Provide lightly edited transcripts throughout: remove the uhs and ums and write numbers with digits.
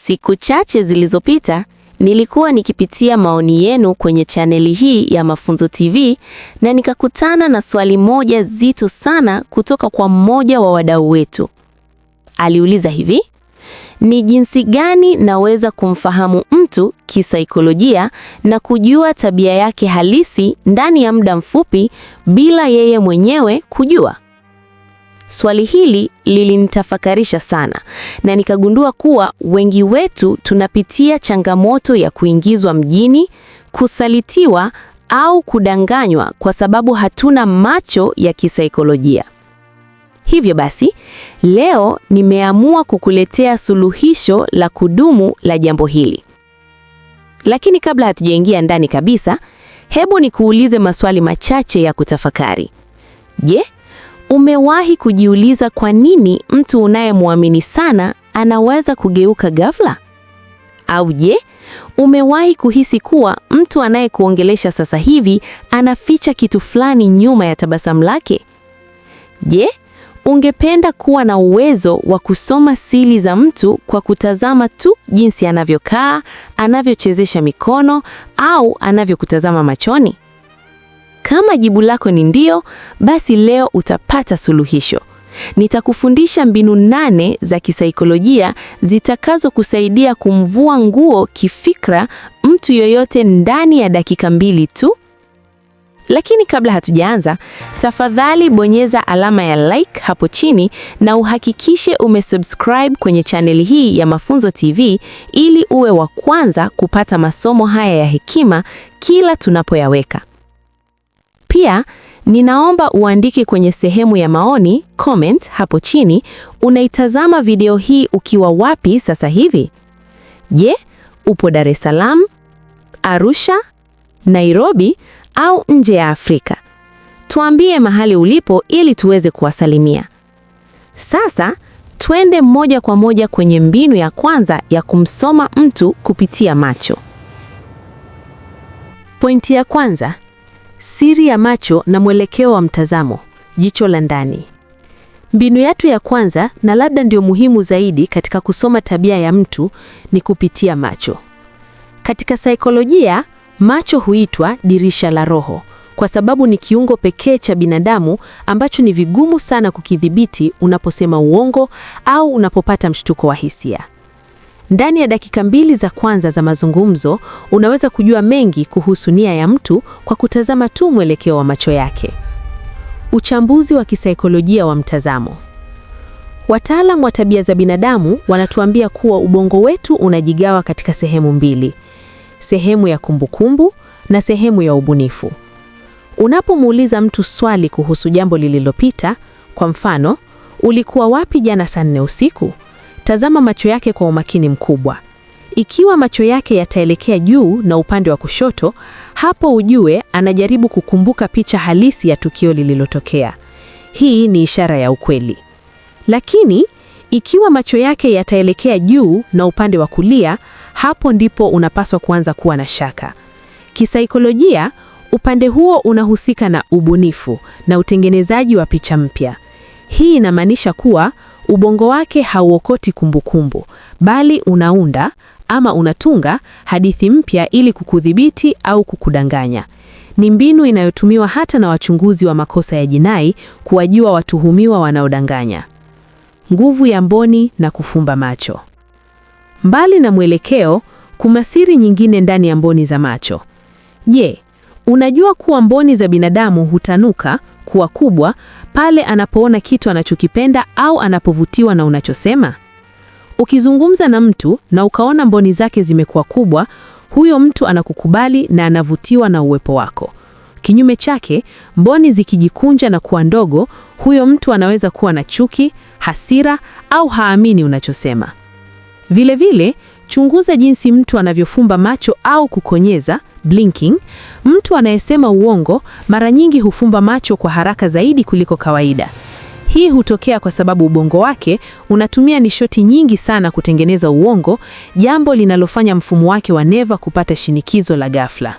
Siku chache zilizopita nilikuwa nikipitia maoni yenu kwenye chaneli hii ya Mafunzo TV na nikakutana na swali moja zito sana kutoka kwa mmoja wa wadau wetu. Aliuliza hivi: ni jinsi gani naweza kumfahamu mtu kisaikolojia na kujua tabia yake halisi ndani ya muda mfupi bila yeye mwenyewe kujua? Swali hili lilinitafakarisha sana na nikagundua kuwa wengi wetu tunapitia changamoto ya kuingizwa mjini, kusalitiwa au kudanganywa kwa sababu hatuna macho ya kisaikolojia. Hivyo basi, leo nimeamua kukuletea suluhisho la kudumu la jambo hili. Lakini kabla hatujaingia ndani kabisa, hebu nikuulize maswali machache ya kutafakari. Je, umewahi kujiuliza kwa nini mtu unayemwamini sana anaweza kugeuka ghafla? Au je, umewahi kuhisi kuwa mtu anayekuongelesha sasa hivi anaficha kitu fulani nyuma ya tabasamu lake? Je, ungependa kuwa na uwezo wa kusoma siri za mtu kwa kutazama tu jinsi anavyokaa, anavyochezesha mikono au anavyokutazama machoni? Kama jibu lako ni ndio, basi leo utapata suluhisho. Nitakufundisha mbinu 8 za kisaikolojia zitakazokusaidia kumvua nguo kifikra mtu yoyote ndani ya dakika 2 tu. Lakini kabla hatujaanza, tafadhali bonyeza alama ya like hapo chini na uhakikishe umesubscribe kwenye chaneli hii ya Mafunzo TV ili uwe wa kwanza kupata masomo haya ya hekima kila tunapoyaweka. Pia, ninaomba uandike kwenye sehemu ya maoni, comment hapo chini, unaitazama video hii ukiwa wapi sasa hivi? Je, upo Dar es Salaam, Arusha, Nairobi au nje ya Afrika? Tuambie mahali ulipo ili tuweze kuwasalimia. Sasa, twende moja kwa moja kwenye mbinu ya kwanza ya kumsoma mtu kupitia macho. Pointi ya kwanza: siri ya macho na mwelekeo wa mtazamo, jicho la ndani. Mbinu yetu ya kwanza na labda ndio muhimu zaidi katika kusoma tabia ya mtu ni kupitia macho. Katika saikolojia, macho huitwa dirisha la roho kwa sababu ni kiungo pekee cha binadamu ambacho ni vigumu sana kukidhibiti unaposema uongo au unapopata mshtuko wa hisia. Ndani ya dakika 2 za kwanza za mazungumzo, unaweza kujua mengi kuhusu nia ya mtu kwa kutazama tu mwelekeo wa macho yake. Uchambuzi wa kisaikolojia wa mtazamo. Wataalamu wa tabia za binadamu wanatuambia kuwa ubongo wetu unajigawa katika sehemu 2: sehemu ya kumbukumbu na sehemu ya ubunifu. Unapomuuliza mtu swali kuhusu jambo lililopita, kwa mfano, ulikuwa wapi jana saa 4 usiku? Tazama macho yake kwa umakini mkubwa. Ikiwa macho yake yataelekea juu na upande wa kushoto, hapo ujue anajaribu kukumbuka picha halisi ya tukio lililotokea. Hii ni ishara ya ukweli. Lakini ikiwa macho yake yataelekea juu na upande wa kulia, hapo ndipo unapaswa kuanza kuwa na shaka. Kisaikolojia, upande huo unahusika na ubunifu na utengenezaji wa picha mpya. Hii inamaanisha kuwa ubongo wake hauokoti kumbukumbu, bali unaunda ama unatunga hadithi mpya ili kukudhibiti au kukudanganya. Ni mbinu inayotumiwa hata na wachunguzi wa makosa ya jinai kuwajua watuhumiwa wanaodanganya. Nguvu ya mboni na kufumba macho. Mbali na mwelekeo, kuna siri nyingine ndani ya mboni za macho. Je, unajua kuwa mboni za binadamu hutanuka kuwa kubwa pale anapoona kitu anachokipenda au anapovutiwa na unachosema? Ukizungumza na mtu na ukaona mboni zake zimekuwa kubwa, huyo mtu anakukubali na anavutiwa na uwepo wako. Kinyume chake, mboni zikijikunja na kuwa ndogo, huyo mtu anaweza kuwa na chuki, hasira au haamini unachosema. Vilevile, chunguza jinsi mtu anavyofumba macho au kukonyeza, blinking. Mtu anayesema uongo mara nyingi hufumba macho kwa haraka zaidi kuliko kawaida. Hii hutokea kwa sababu ubongo wake unatumia nishati nyingi sana kutengeneza uongo, jambo linalofanya mfumo wake wa neva kupata shinikizo la ghafla.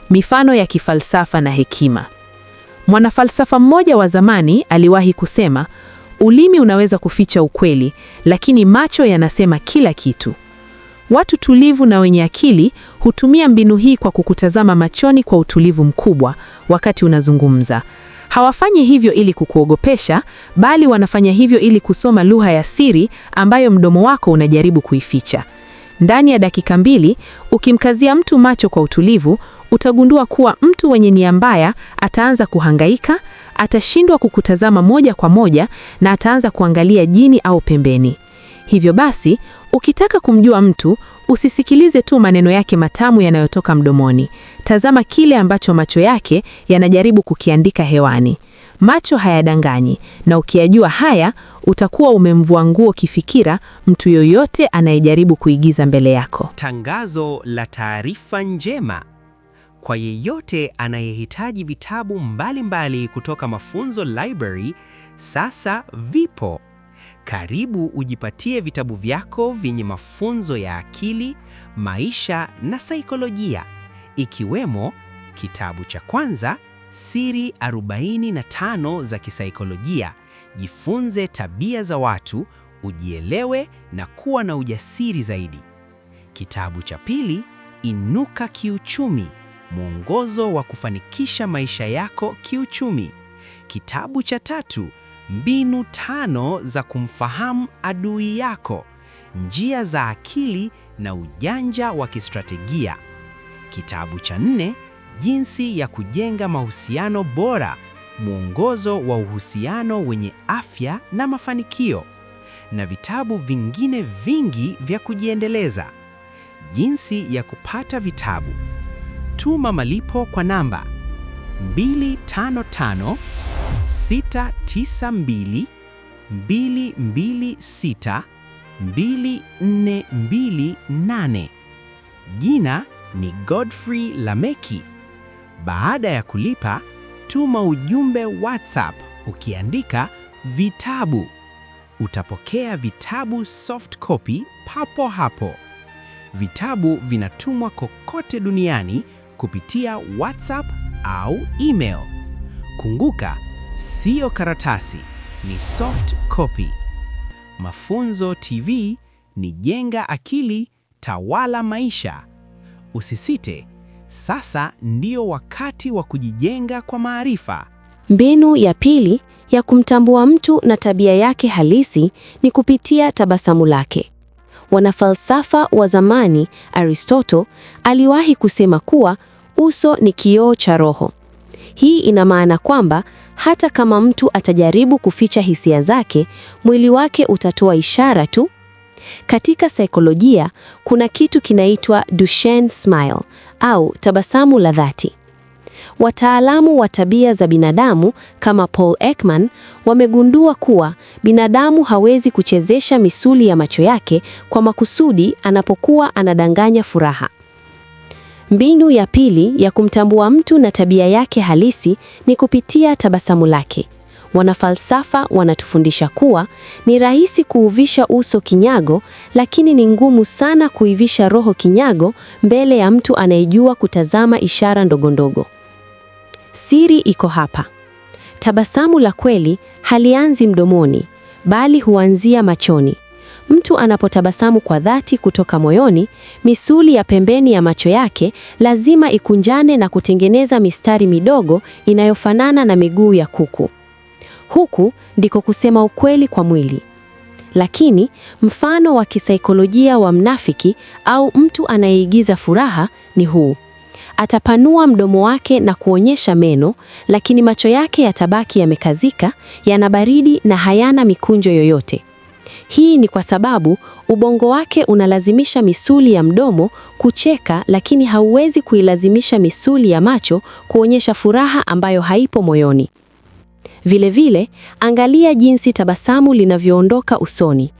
Mifano ya kifalsafa na hekima. Mwanafalsafa mmoja wa zamani aliwahi kusema, ulimi unaweza kuficha ukweli, lakini macho yanasema kila kitu. Watu tulivu na wenye akili hutumia mbinu hii kwa kukutazama machoni kwa utulivu mkubwa wakati unazungumza. Hawafanyi hivyo ili kukuogopesha, bali wanafanya hivyo ili kusoma lugha ya siri ambayo mdomo wako unajaribu kuificha. Ndani ya dakika 2, ukimkazia mtu macho kwa utulivu, utagundua kuwa mtu mwenye nia mbaya ataanza kuhangaika, atashindwa kukutazama moja kwa moja na ataanza kuangalia jini au pembeni. Hivyo basi, ukitaka kumjua mtu, usisikilize tu maneno yake matamu yanayotoka mdomoni. Tazama kile ambacho macho yake yanajaribu kukiandika hewani. Macho hayadanganyi, na ukiyajua haya, utakuwa umemvua nguo kifikira mtu yoyote anayejaribu kuigiza mbele yako. Tangazo la taarifa njema kwa yeyote anayehitaji vitabu mbalimbali kutoka Mafunzo Library, sasa vipo. Karibu ujipatie vitabu vyako vyenye mafunzo ya akili, maisha na saikolojia, ikiwemo kitabu cha kwanza, Siri 45 za Kisaikolojia, jifunze tabia za watu, ujielewe na kuwa na ujasiri zaidi. Kitabu cha pili, Inuka Kiuchumi, mwongozo wa kufanikisha maisha yako kiuchumi. Kitabu cha tatu, Mbinu 5 za kumfahamu adui yako, njia za akili na ujanja wa kistratejia. Kitabu cha nne, Jinsi ya kujenga mahusiano bora, mwongozo wa uhusiano wenye afya na mafanikio, na vitabu vingine vingi vya kujiendeleza. Jinsi ya kupata vitabu: tuma malipo kwa namba 255 692 226 2428. Jina ni Godfrey Lameki. Baada ya kulipa, tuma ujumbe WhatsApp ukiandika vitabu. Utapokea vitabu soft copy papo hapo. Vitabu vinatumwa kokote duniani kupitia WhatsApp au email. Kumbuka, sio karatasi, ni soft copy. Mafunzo TV ni jenga akili, tawala maisha. Usisite, sasa ndio wakati wa kujijenga kwa maarifa. Mbinu ya pili ya kumtambua mtu na tabia yake halisi ni kupitia tabasamu lake. Wanafalsafa wa zamani Aristotle aliwahi kusema kuwa uso ni kioo cha roho. Hii ina maana kwamba hata kama mtu atajaribu kuficha hisia zake, mwili wake utatoa ishara tu. Katika saikolojia kuna kitu kinaitwa Duchenne smile au tabasamu la dhati. Wataalamu wa tabia za binadamu kama Paul Ekman wamegundua kuwa binadamu hawezi kuchezesha misuli ya macho yake kwa makusudi anapokuwa anadanganya furaha. Mbinu ya pili ya kumtambua mtu na tabia yake halisi ni kupitia tabasamu lake. Wanafalsafa wanatufundisha kuwa ni rahisi kuuvisha uso kinyago, lakini ni ngumu sana kuivisha roho kinyago mbele ya mtu anayejua kutazama ishara ndogondogo. Siri iko hapa. Tabasamu la kweli halianzi mdomoni, bali huanzia machoni. Mtu anapotabasamu kwa dhati kutoka moyoni, misuli ya pembeni ya macho yake lazima ikunjane na kutengeneza mistari midogo inayofanana na miguu ya kuku. Huku ndiko kusema ukweli kwa mwili. Lakini mfano wa kisaikolojia wa mnafiki au mtu anayeigiza furaha ni huu. Atapanua mdomo wake na kuonyesha meno, lakini macho yake yatabaki yamekazika, yana baridi na hayana mikunjo yoyote. Hii ni kwa sababu ubongo wake unalazimisha misuli ya mdomo kucheka, lakini hauwezi kuilazimisha misuli ya macho kuonyesha furaha ambayo haipo moyoni. Vilevile, angalia jinsi tabasamu linavyoondoka usoni.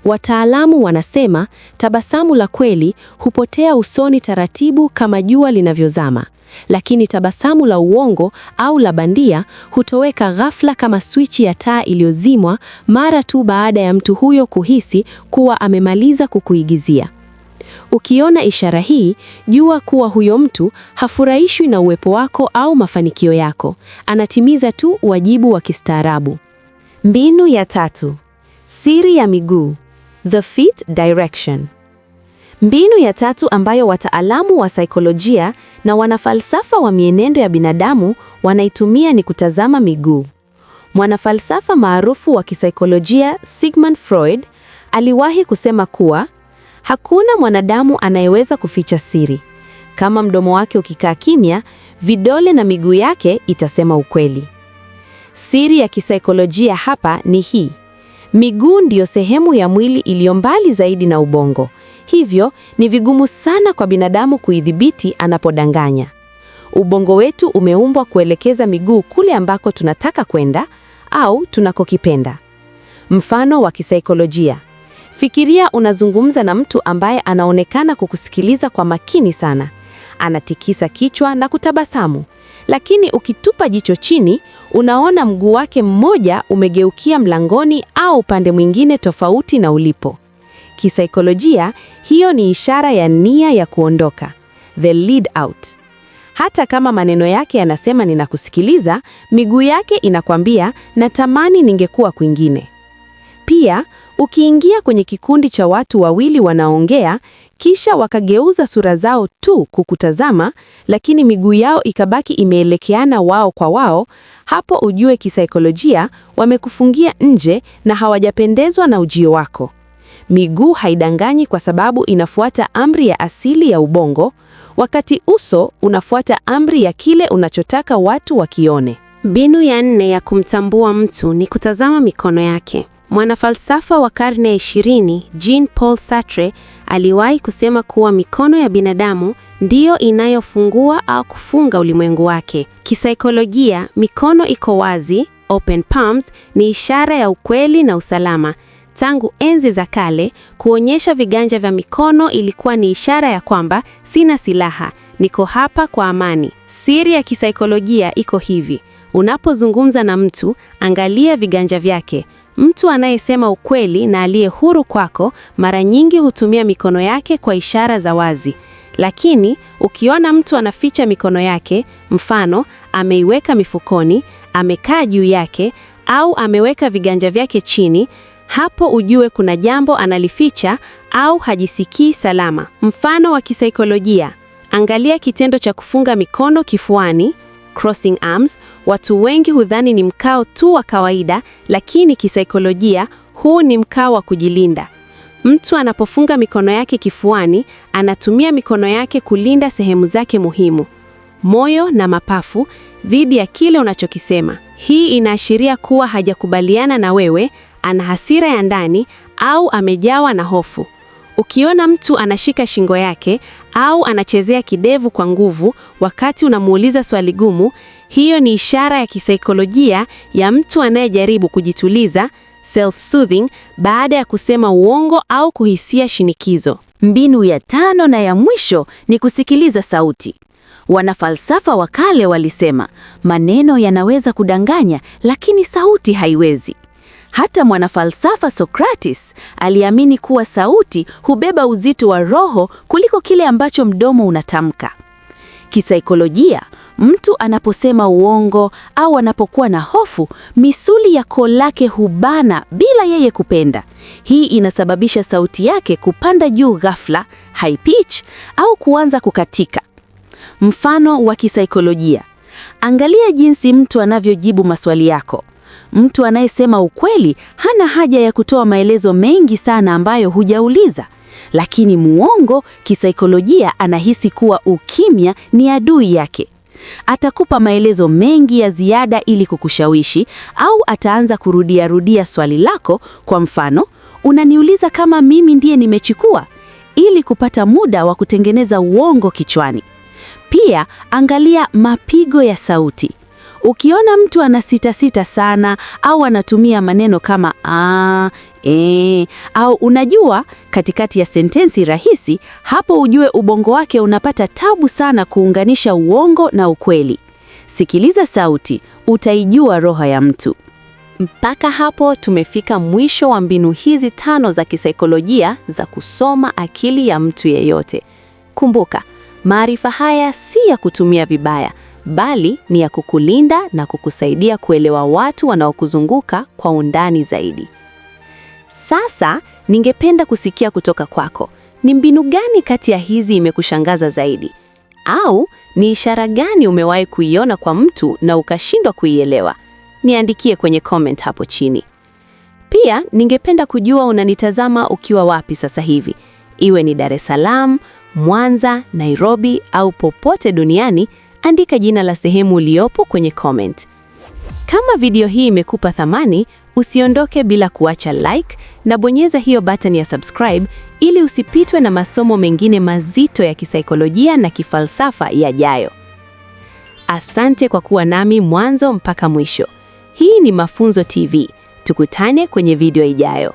Wataalamu wanasema tabasamu la kweli hupotea usoni taratibu kama jua linavyozama, lakini tabasamu la uongo au la bandia hutoweka ghafla kama swichi ya taa iliyozimwa mara tu baada ya mtu huyo kuhisi kuwa amemaliza kukuigizia. Ukiona ishara hii, jua kuwa huyo mtu hafurahishwi na uwepo wako au mafanikio yako. Anatimiza tu wajibu wa kistaarabu. Mbinu ya tatu: siri ya miguu, the feet direction. Mbinu ya tatu ambayo wataalamu wa saikolojia na wanafalsafa wa mienendo ya binadamu wanaitumia ni kutazama miguu. Mwanafalsafa maarufu wa kisaikolojia Sigmund Freud aliwahi kusema kuwa hakuna mwanadamu anayeweza kuficha siri. Kama mdomo wake ukikaa kimya, vidole na miguu yake itasema ukweli. Siri ya kisaikolojia hapa ni hii: miguu ndiyo sehemu ya mwili iliyo mbali zaidi na ubongo. Hivyo ni vigumu sana kwa binadamu kuidhibiti anapodanganya. Ubongo wetu umeumbwa kuelekeza miguu kule ambako tunataka kwenda au tunakokipenda. Mfano wa kisaikolojia: fikiria unazungumza na mtu ambaye anaonekana kukusikiliza kwa makini sana. Anatikisa kichwa na kutabasamu, lakini ukitupa jicho chini, unaona mguu wake mmoja umegeukia mlangoni au upande mwingine tofauti na ulipo. Kisaikolojia, hiyo ni ishara ya nia ya kuondoka, the lead out. Hata kama maneno yake yanasema ninakusikiliza, miguu yake inakwambia natamani ningekuwa kwingine. Pia, ukiingia kwenye kikundi cha watu wawili wanaongea, kisha wakageuza sura zao tu kukutazama, lakini miguu yao ikabaki imeelekeana wao kwa wao, hapo ujue kisaikolojia wamekufungia nje na hawajapendezwa na ujio wako. Miguu haidanganyi kwa sababu inafuata amri ya asili ya ubongo, wakati uso unafuata amri ya kile unachotaka watu wakione. Mbinu ya nne ya kumtambua mtu ni kutazama mikono yake. Mwanafalsafa wa karne ya 20 Jean Paul Sartre aliwahi kusema kuwa mikono ya binadamu ndiyo inayofungua au kufunga ulimwengu wake. Kisaikolojia, mikono iko wazi, open palms, ni ishara ya ukweli na usalama. Tangu enzi za kale, kuonyesha viganja vya mikono ilikuwa ni ishara ya kwamba sina silaha, niko hapa kwa amani. Siri ya kisaikolojia iko hivi: unapozungumza na mtu, angalia viganja vyake. Mtu anayesema ukweli na aliye huru kwako mara nyingi hutumia mikono yake kwa ishara za wazi. Lakini ukiona mtu anaficha mikono yake, mfano ameiweka mifukoni, amekaa juu yake au ameweka viganja vyake chini, hapo ujue kuna jambo analificha au hajisikii salama. Mfano wa kisaikolojia, angalia kitendo cha kufunga mikono kifuani, crossing arms. Watu wengi hudhani ni mkao tu wa kawaida, lakini kisaikolojia huu ni mkao wa kujilinda. Mtu anapofunga mikono yake kifuani, anatumia mikono yake kulinda sehemu zake muhimu, moyo na mapafu, dhidi ya kile unachokisema. Hii inaashiria kuwa hajakubaliana na wewe, ana hasira ya ndani au amejawa na hofu. Ukiona mtu anashika shingo yake au anachezea kidevu kwa nguvu wakati unamuuliza swali gumu, hiyo ni ishara ya kisaikolojia ya mtu anayejaribu kujituliza, self-soothing, baada ya kusema uongo au kuhisia shinikizo. Mbinu ya tano na ya mwisho ni kusikiliza sauti. Wanafalsafa wa kale walisema, maneno yanaweza kudanganya, lakini sauti haiwezi. Hata mwanafalsafa Socrates aliamini kuwa sauti hubeba uzito wa roho kuliko kile ambacho mdomo unatamka. Kisaikolojia, mtu anaposema uongo au anapokuwa na hofu, misuli ya koo lake hubana bila yeye kupenda. Hii inasababisha sauti yake kupanda juu ghafla, high pitch, au kuanza kukatika. Mfano wa kisaikolojia: angalia jinsi mtu anavyojibu maswali yako. Mtu anayesema ukweli hana haja ya kutoa maelezo mengi sana ambayo hujauliza. Lakini muongo kisaikolojia anahisi kuwa ukimya ni adui yake. Atakupa maelezo mengi ya ziada ili kukushawishi au ataanza kurudia rudia swali lako. Kwa mfano, unaniuliza kama mimi ndiye nimechukua, ili kupata muda wa kutengeneza uongo kichwani. Pia angalia mapigo ya sauti. Ukiona mtu anasitasita sana au anatumia maneno kama a, e, au unajua katikati ya sentensi rahisi, hapo ujue ubongo wake unapata tabu sana kuunganisha uongo na ukweli. Sikiliza sauti, utaijua roho ya mtu. Mpaka hapo tumefika mwisho wa mbinu hizi tano za kisaikolojia za kusoma akili ya mtu yeyote. Kumbuka, maarifa haya si ya kutumia vibaya, bali ni ya kukulinda na kukusaidia kuelewa watu wanaokuzunguka kwa undani zaidi. Sasa ningependa kusikia kutoka kwako. Ni mbinu gani kati ya hizi imekushangaza zaidi? Au ni ishara gani umewahi kuiona kwa mtu na ukashindwa kuielewa? Niandikie kwenye comment hapo chini. Pia ningependa kujua unanitazama ukiwa wapi sasa hivi, iwe ni Dar es Salaam, Mwanza, Nairobi au popote duniani. Andika jina la sehemu uliopo kwenye comment. Kama video hii imekupa thamani, usiondoke bila kuacha like na bonyeza hiyo button ya subscribe ili usipitwe na masomo mengine mazito ya kisaikolojia na kifalsafa yajayo. Asante kwa kuwa nami mwanzo mpaka mwisho. Hii ni Mafunzo TV. Tukutane kwenye video ijayo.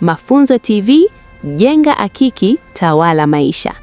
Mafunzo TV, jenga akili, tawala maisha.